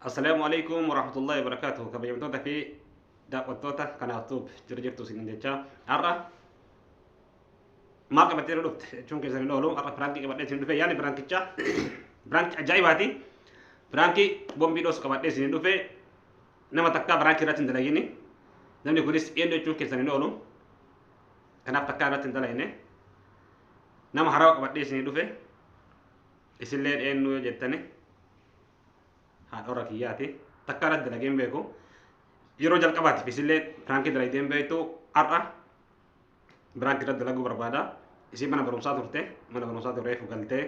Assalaamu alaikum warahmatullahi wabarakatuh. Kabajamtoota fi daawwattoota kanaaf jiru jirtu isin jecha har'a maal qabattee dhufte jechuun keessan hin oolu. Har'a piraankii qabadhee isin dhufe, yaani piraankicha piraankii ajaa'ibaati. Piraankii bombii dhoosu qabadhee isin dhufe, nama takkaa piraankii irratti hin dalagini. Namni kunis eenyu jechuun keessan hin oolu. Kanaaf takkaa irratti hin dalagne. Nama haarawaa qabadhee isin dhufe. Isinleen eenyu yoo jettani, haadha kiyyaati. Takkaa irratti dalagee hin beeku. Yeroo jalqabaatiif isinlee piraankii dalagdee hin beektu. Har'a piraankii irratti dalaguu barbaada. Isin mana barumsaa turte, mana barumsaa turreef galtee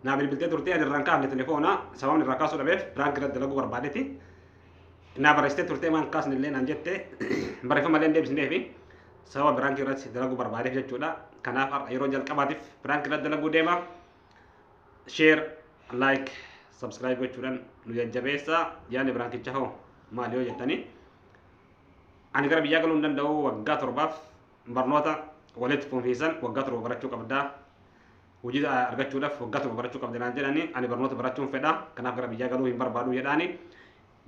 naa bilbiltee turte, ani irraan kaafne telefoona. Sababni irraa kaasuu dhabeef piraankii irratti dalaguu barbaadeeti. Naa barreessitee turte, maan kaasne illee naan jette, barreeffama illee hin deebisneefi sababa piraankii irratti dalaguu barbaadeef jechuudha. Kanaaf har'a yeroo jalqabaatiif piraankii irratti dalaguu deema. Share, like, subscribe gochuudhaan nu jajjabeessa. Yaadni piraankicha hoo maali yoo jettanii, ani gara biyyaa galuu hin danda'u waggaa 7f. Barnoota walitti fufiinsan waggaa 7 barachuu qabdaa. Hojii argachuudhaaf waggaa 7 barachuu qabda naan jedhani. Ani barnoota barachuun fedha. Kanaaf gara biyyaa galuu hin barbaadu jedhaani.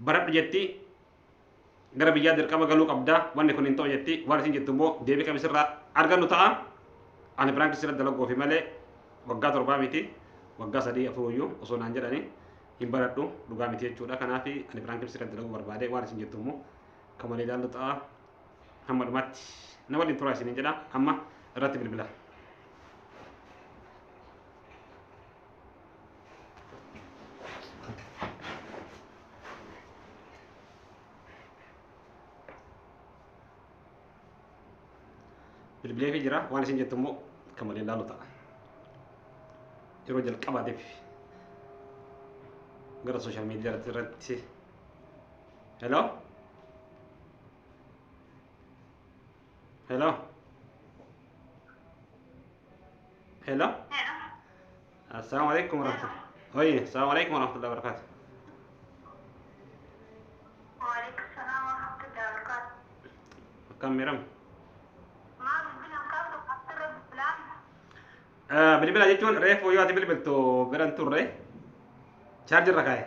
Baradhu jetti, gara biyyaa dirqama galuu qabda. Wanni kun hin ta'u jetti. Waan isin jettu immoo deebii kamisirraa argannu ta'a. Ani piraankii sirra dalaguufi malee waggaa 7 miti. Waggaa 3 4 iyyuu osoo naan jedhani hin baradhu, dhugaa miti jechuudha. Kanaaf ani piraankii sirra dalaguu barbaade. Waan isin jettu immoo kan walii ilaallu ta'a. Hamma dhumaatti na waliin turaa isiniin jedha. Amma irratti bilbila. Bilbileefii jira, waan isin jettu immoo kan waliin ilaallu ta'a. Yeroo jalqabaatiif gara social media irratti. Hello? Hello? Hello? Assalamu alaikum warahmatullahi. Oye, assalamu alaikum warahmatullahi wabarakatuh. وعليكم السلام ورحمة الله وبركاته. Akkam miram? Maal bilbilaan kaaftu asirra bilbilaan? Bilbila jechuun reefu yoo ati bilbiltu biran turre, chaarjii irra kaa'e.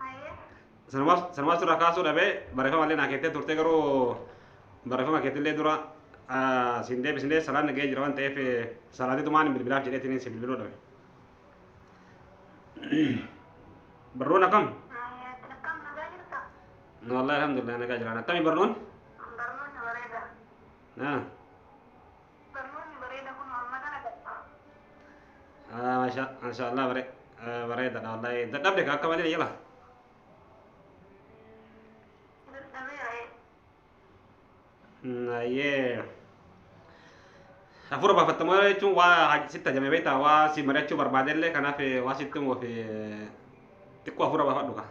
Hayyee. Sanumaaf sirra kaasuu dhabee. Barreeffama illee naa keettee turte, garuu barreeffama keetillee dura siin deebisnee salaan nagahee jira waan ta'eef salaatitumaan bilbilaaf jedheetiin si bilbiluu dhabe. Barnoon akkam? Hayyee, akkam nagaa jirta? Wallahi alhamdulillah, nagaa jiraan. Akkami barnoon? Barnoonni bareeda. Barnoonni bareeda, kun amma kana gadha. Masha Allah, bareedaadha wallahi. Dadhabde ka akka malee jala. Dadhabeera. Ayyee. Hafuura baafattamoo jechuun waa sitti ajame beektaa, waa si mari'achuu barbaadellee, kanaaf waa sitti himuuf xiqqoo hafuura baafadhu ka.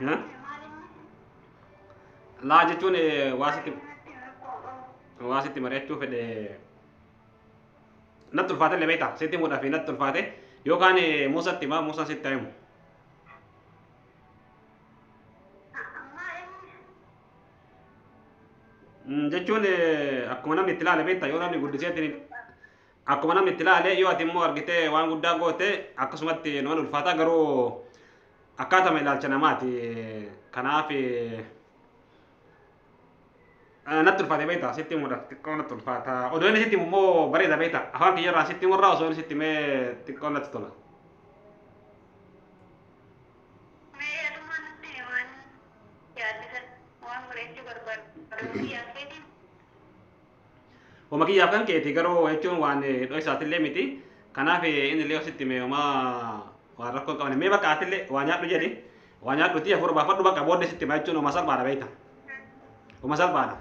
Maal inni? Laa jechuun waa sitti mari'achuu fedhe natti ulfaate illee beektaa, sitti himuudhaaf natti ulfaate, yookaan Muusatti himaa, Muusaan sitti himu. Maal inni? Jechuun akkuma namni itti ilaale beektaa, yoo namni guddiseetiin akkuma namni itti ilaale, yoo ati immoo argitee waan guddaa goote akkasumatti nama ulfaata, garuu akkaatama ilaalcha namaati. Kanaaf natti ulfaate beektaa, sitti himuudhaaf xiqqoo natti ulfaata. Odoo inni sitti himu immoo bareeda beektaa, afaan kiyyarraa sitti himurraa osoo inni sitti himee xiqqoo natti tola. Mee adumaan natti himi, waan yaaddisan waan bareechuu barbaadu yaaddeetiin. Homa kiyyaaf kan keeti garuu jechuun waan dhoo isaatillee miti. Kanaaf inni illee sitti hime homaa waan rakkoo hin qabne. Mee bakka atillee waa nyaadhu jedhi. Waa nyaadhuti hafuura baafadhu, bakka booddee sitti hima jechuun homa salphaadha beekta. Homa salphaadha.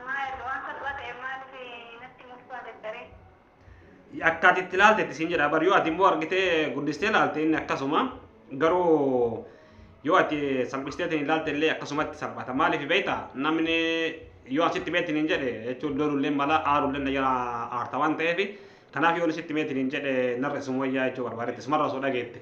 Maal waan salphaa ta'e maaliif natti ulfaate daree? Akka ati itti ilaaltetti siin jedha bar. Yoo ati immoo argitee guddistee ilaalte inni akkasuma, garuu yoo ati salphisteetiin ilaalte illee akkasumatti salphata. Maaliif beekta, namni yoo asitti meetiin hin jedhe jechuun lolullee mala aarullee na jala aarta waan ta'eef, kanaaf yoo sitti meetiin hin jedhe narra isuma wayyaa jechuu barbaadetti sumarra osoo dhageette.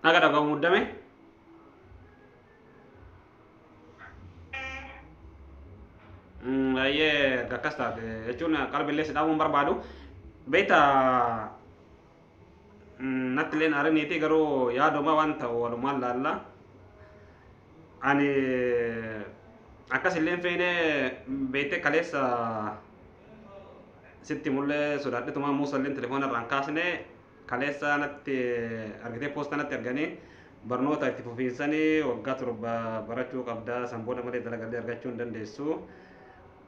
Naga dhagahu muddame. Baay'ee akkas taate jechuun qalbillee si dhaabuun barbaadu. Beektaa natti illee aariniiti garuu yaaduma waan ta'u walumaan laalla. Ani akkas illee feene beektee kaleessa sitti mullee sodaadhetuma Muusa illee telefoona irraan kaasne kaleessa natti argitee poostaa natti arganii barnoota itti fufiinsanii waggaa 7 barachuu qabdaa san booda malee dalagallee argachuu hin dandeessu.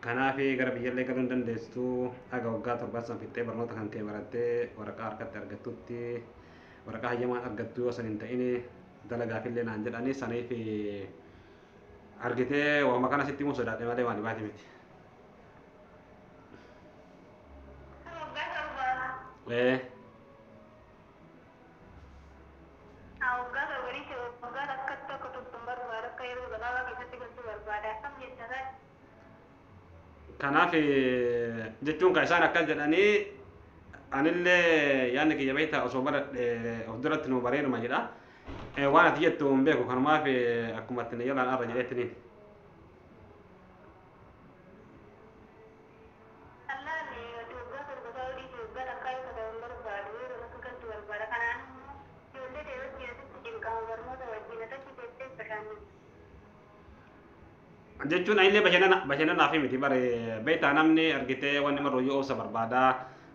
Kanaaf gara biyyallee galuu hin dandeessu haga waggaa 7 san fixxee barnoota kan kee barattee waraqaa harkatti argattutti waraqaa hayyamaan argattu yoo san hin ta'in dalagaafillee naan jedhanii saniif argitee waama kana sitti himuu sodaadhe malee waan dhibaati miti. Waggaa 7. Ee. Waggaa 7 dhiise waggaa takkatti akka turtu barbaada akka yeroo gabaabaa keessatti galchuu barbaada akkam jetta taate. Kanaaf jechuun kan isaan akkas jedhanii anillee yaadni kiyya beektaa osoo baradhe of duratti nu bareeduma jedha. Waan ati jettu hin beeku kanumaaf akkuma itti yalaan arra jedheettiniin. Allaani waggaa 7 ta'uu dhiise waggaa takkaa yoo ta'u hin barbaadu yeroo akka galtu barbaada kanaan immoo ijoollee ta'e wajjin asitti cinqama barnoota wajjin achi teessee bashannanti. Jechuun anillee bashannanaaf miti bare beektaa namni argitee wanni marrooyyuu obsa barbaada.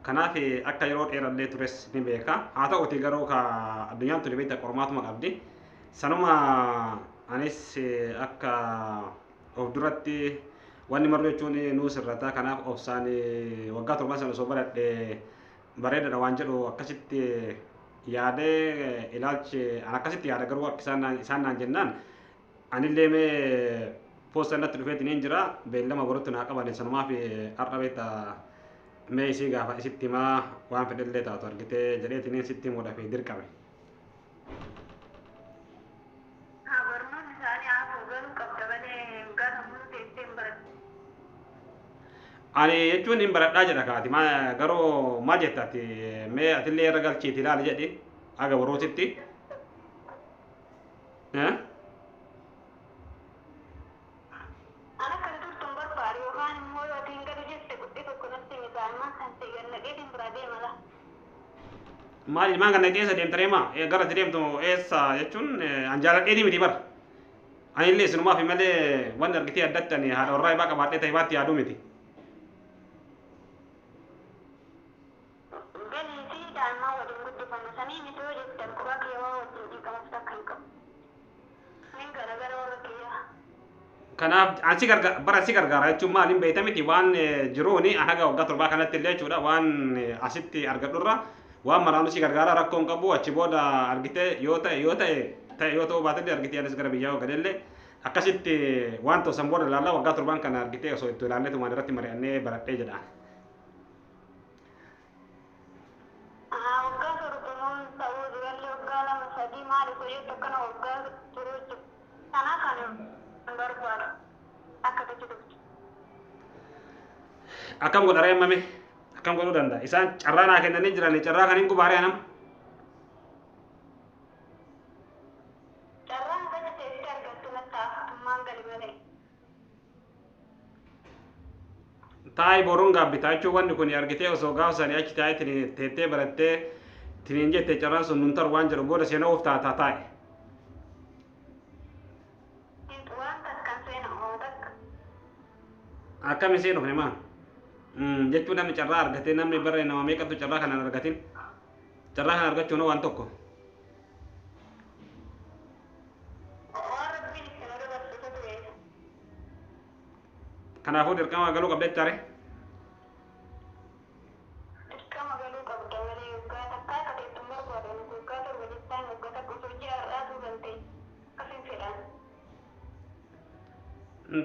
Kanaaf akka yeroo dheerallee tures ni beeka. Haa ta'uti garuu ka addunyaan tuni beektaa qormaatuma qabdi. Sanuma anis akka of duratti wanni marru jechuun nuu sirrata. Kanaaf obsaan waggaa 7 sana osoo baradhe bareedaadha waan jedhu akkasitti yaadee ilaalchi an akkasitti yaada garuu akka isaan naan jennaan anillee mee poosta natti dhufeetiin hin jira beellama borutti naa qaban sanumaaf har'a beektaa mee isii gaafa isitti himaa waan fedhellee taatu argitee jedheetiin sitti himuudhaaf dirqame. Haa barnoonni isaanii haafuu galuu qabda malee waggaa sammuu teessee hin barattu. Ani jechuun hin baradhaa jedha kaati garuu maal jetta ati mee atillee irra galchiiti ilaali jedhi haga borootitti. Ana kan turtu hin barbaadu yookaan immoo yoo ati hin galu jette qixxee tokko natti himi daa'imman kan ta'e gannaqeetiin biraa deema laa. Maal ilmaan kana keessa deemta deema gara itti deemtu eessa jechuun an jaaladheeti miti bara. Anillee isinumaaf malee wanni argitee addatti ani haadha warraa ibaa qabaadhee ta'e baatti yaaduu miti. Galii fi daa'imman waliin guddifannu sanii miti yoo jettan quba kee waa wajjin cinqamuuf takka hin qabu. Nin gala gara warra kiyyaa. Kanaaf ansi gargaara bara si gargaara jechuun maal hin beekta miti waan jiruuni an haga waggaa 7 kanatti illee jechuudha waan asitti argadhurra waan maraanu si gargaara rakkoo hin qabu achi booda argitee yoo ta'e yoo ta'e ta'e yoo ta'uu baatellee argitee anis gara biyyaa gadellee akkasitti waan ta'u san booda ilaallaa waggaa 7 kana argitee osoo itti ilaalleetumaan irratti mari'annee baradhee jedha. Waggaa 7 ta'uu durallee waggaa 2 3 maal osoo jettu akkana waggaa turuu jiru. Kanaaf ani hin barbaadu akka tachi turtu. Akkam godha ree ammame akkam godhuu danda'a isaan carraa naa kennanii jiran carraa kan hin gubaaree anam. Carraan gosa teessee argattu natti haftummaan gali malee. Taayi boruun gaabbitaa jechuun wanni kun argitee osoo gaafa sanii achi taa'ee teettee barattee tiniin jette carraan sun nun taru waan jedhu booda seenaa of taataa taa'e. Waan takkan seena oo takka. Akkami seenuuf himaa? Jechuun namni carraa argatee namni bara nama meeqatu carraa kana hin argatin? Carraa kana argachuun waan tokko. Waan rabbiin itti nu dabarsitutu beeka. Kanaafuu dirqama galuu qabda jechaare. Dirqama galuu qabda malee waggaa takkaa akka teettu hin barbaadu nuti waggaa 7 jettaan waggaa takka osoo ji'a har'aatuu galtee akkas hin fedhan.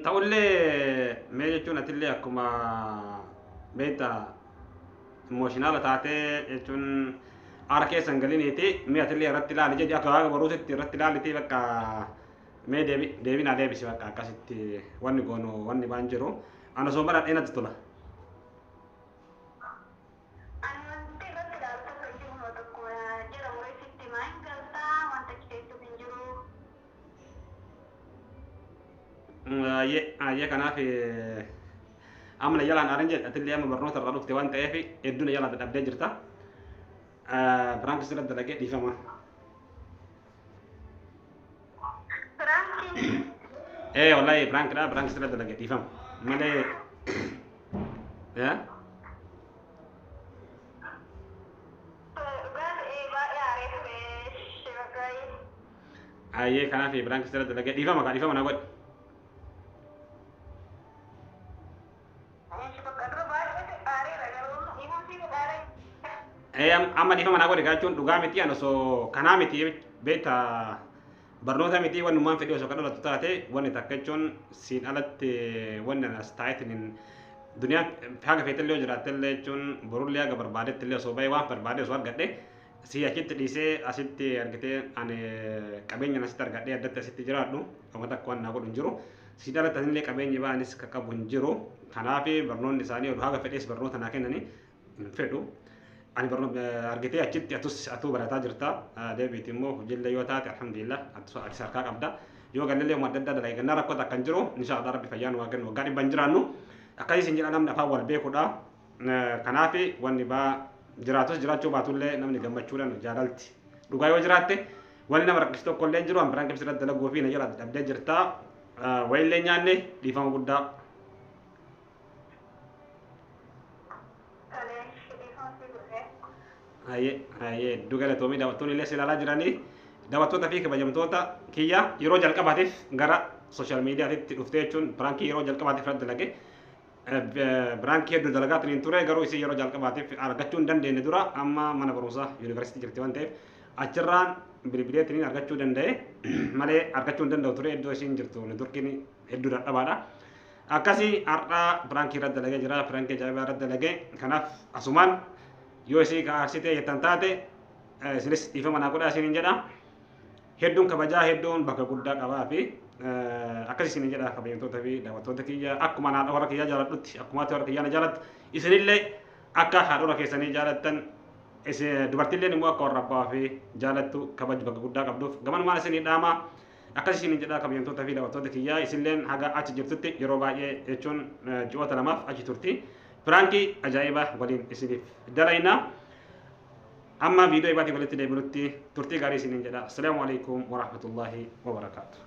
Ta'ullee mee jechuun atillee akkuma beektaa imooshinaala taatee jechuun aara keessa hin galiniiti mee atillee irratti ilaali jedhi akka waaqa boruutitti irratti ilaaliti bakka mee deebii naa deebisi bakka akkasitti wanni goonu wanni waan jiru ana osoo baradhee natti tola. Ani wanti irratti ilaalu tokko hin jiru tokko jira muree sitti himaa hin galtaa wanta achi Ayyee ayyee kanaaf amma na jalaan aarin jedhe atillee amma barnoota irraa dhufte waan ta'eef hedduu na jalaa dadhabdee jirta. Prank sirra dalagee dhiifama. Prank. Ee wallahi prank dha prank sirra dalagee dhiifama. Malee yaa Dhugaa ta'ee baay'ee aaree ture bakka. Ayyee kanaaf prank sirra dalagee dhiifama kaa dhiifama na godhi. Bakka dura baay'ee aareera garuu dhiifamsi godhaare. Ee amma dhiifama naa godhi jechuun dhugaa miti ani osoo kanaa miti beekta barnoota miti wannumaan fedhii osoo kan dhalatu taate wanni takka jechuun siin alatti wanni as taa'eetiin duniyaan haga feetellee yoo jiraattellee jechuun borullee haga barbaadettillee osoo bahee waan barbaade osoo argadhe si achitti dhiisee asitti argitee ani qabeenya asitti argadhee addatti asitti jiraadhu amma takka waan naa godhu hin jiru. Siin alatti asinillee qabeenyi ba'anis ka qabu hin jiru. Kanaaf barnoonni isaanii oduu haga fedhees barnoota naa kennanii hin fedhu. Ani barnoota argitee achitti atus atuu barataa jirta. Deebiiti immoo hojiillee yoo taate alhamdulillah atis harkaa qabda. Yoo galillee waan adda addaa dalagee gannaa rakkoo takka hin jiru. Insha Allah rabbi fayyaa nu haa kennu waggaa dhibba hin jiraannu. Akkasii isin jedha namni afaan wal beekudha. Kanaaf wanni baa jiraatus jiraachuu baatullee namni gammachuudhaan jaalalti. Dhugaa yoo jiraatte wanni nama rakkisu tokko illee hin jiru. An biraan qibsi irratti dalaguu fi na jala dhabdee jirta. Wayillee nyaanne dhiifama guddaa. Tolee, dhiifamsi godhee. Hayyee hayyee hedduu galatoomii daawwattoonni illee si ilaalaa jiranii daawwattoota fi kabajamtoota kiyya yeroo jalqabaatiif gara sooshaal miidiyaatitti dhuftee jechuun prankii yeroo jalqabaatiif irratti dalage prankii hedduu dalagaa tuniin ture garuu isii yeroo jalqabaatiif argachuu hin dandeenye dura amma mana barumsaa yuunivarsiitii jirti waan ta'eef achirraan bilbileetiniin argachuu danda'e malee argachuu hin danda'u ture iddoo isiin jirtu neetworkiin hedduu dadhabaadha. Akkasii har'a prankii irratti dalagee jira prankii ajaa'ibaa irratti dalagee kanaaf asumaan yoo isii aarsitee jettan taate isinis dhiifama naa godhaa isiniin jedha. Hedduun kabajaa hedduun bakka guddaa qabaa fi akkas isiniin jedha kabajamtoota fi daawwattoota kiyya akkuma haadha warra kiyyaa jaaladhutti akkuma haati warra kiyyaa na jaalattu isinillee akka haadha keessanii jaalattan dubartiilleen immoo akka warra abbaa fi jaalattu kabaju bakka guddaa qabduuf gamanumaan isinii dhaama akkas isiniin jedha kabajamtoota fi daawwattoota kiyyaa isinilleen haga achi jirtutti yeroo baay'ee jechuun ji'oota lamaaf achi turti. Prankii ajaa'ibaa waliin isiniif dalayna. Amma viidiyoo ibaatii walitti deebinutti turtii gaarii isiniin jedha. Assalaamu alaikum warahmatullaahi wabarakaatu.